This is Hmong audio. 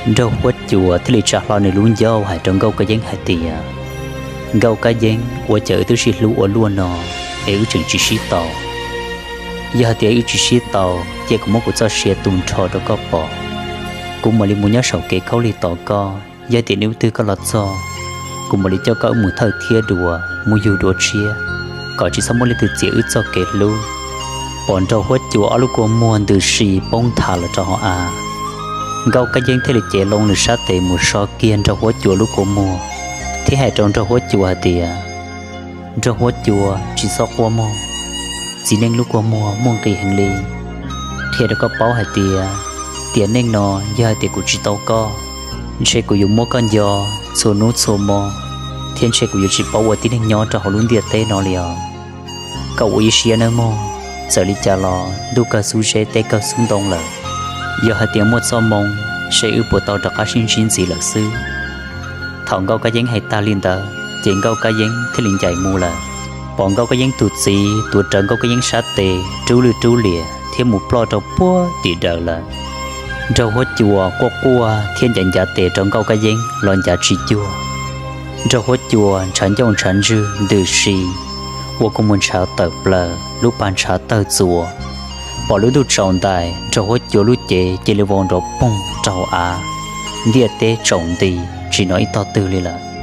Nraug Huab Cua thiaj li tsa hlo nws lub ncauj hais rau Nkauj Kab Yeeb hais tias, Nkauj Kab Yeeb, ua cas wb twb sib hlub ua luaj no es wb tseem tsis sib tau? Yog hais tias wb tsis sib tau, cia kuv muab kuv txoj sia tu nrho rau koj pom, kuv mam li mus nyob saum kev khaub lig tos koj. Yog tias hnub twg koj los txog, kuv mam li coj koj wb mus thawj thiab dua, mus yug dua tshiab, kom tsis txhob muaj leej twg txiav wb txoj kev hlub. Pom Nraug Huab Cua ob lub kua muag ntws si poob nthav los rau hauv av, Nkauj Kab Yeeb thiaj li cev loo nws sab tes mus so kiag Nraug Huab Cua lub kua muag, thiab hais rau Nraug Huab Cua hais tias, Nraug Huab Cua, tsis txhob quaj mog, txiv neej lub kua muag muaj nqis heev li. Qhia rau koj paub hais tias, tiam neej no yog hais tias kuv tsis tau koj, ntshe kuv yuav muab koj nco txhua hnub txhua hmo, thiab ntshe kuv yuav tsis paub ua tib neeg nyob rau hauv lub ntiaj teb no li os. Koj ua ib siab nawb mog, txawm li cas los ntuj kawg xub zeb teb kawg xub ntoo lawm. Yog hais tias muaj txoj hmoo, seb wb puas tau rov qab sib ntsib ntxiv lawm xwb. Thaum Nkauj Kab Yeeb hais tag li ntawd ces Nkauj Kab Yeeb thiaj li ncaim mus lawm. Pom Nkauj Kab Yeeb tus txiv tuav rawv Nkauj Kab Yeeb sab tes rub lwj rub liam thiab mus ploj rau puag tim daws lawm. Nraug Huab Cua quaj quaj thiab ncav ncav tes rau Nkauj Kab Yeeb los ncav tsis cuag. Nraug Huab Cua ntshav ncauj ntshav ntswg ntws si, ua kua muag ntshav tawm plaws, lub pag ntshav tawg txuas. Pom lub ntuj tsaus ntais, Nraug Huab Cua lub cev cia li vau nrov poog rau hauv av, ntiaj teb tsaus nti, tsis hnov ib tog twg li lawm.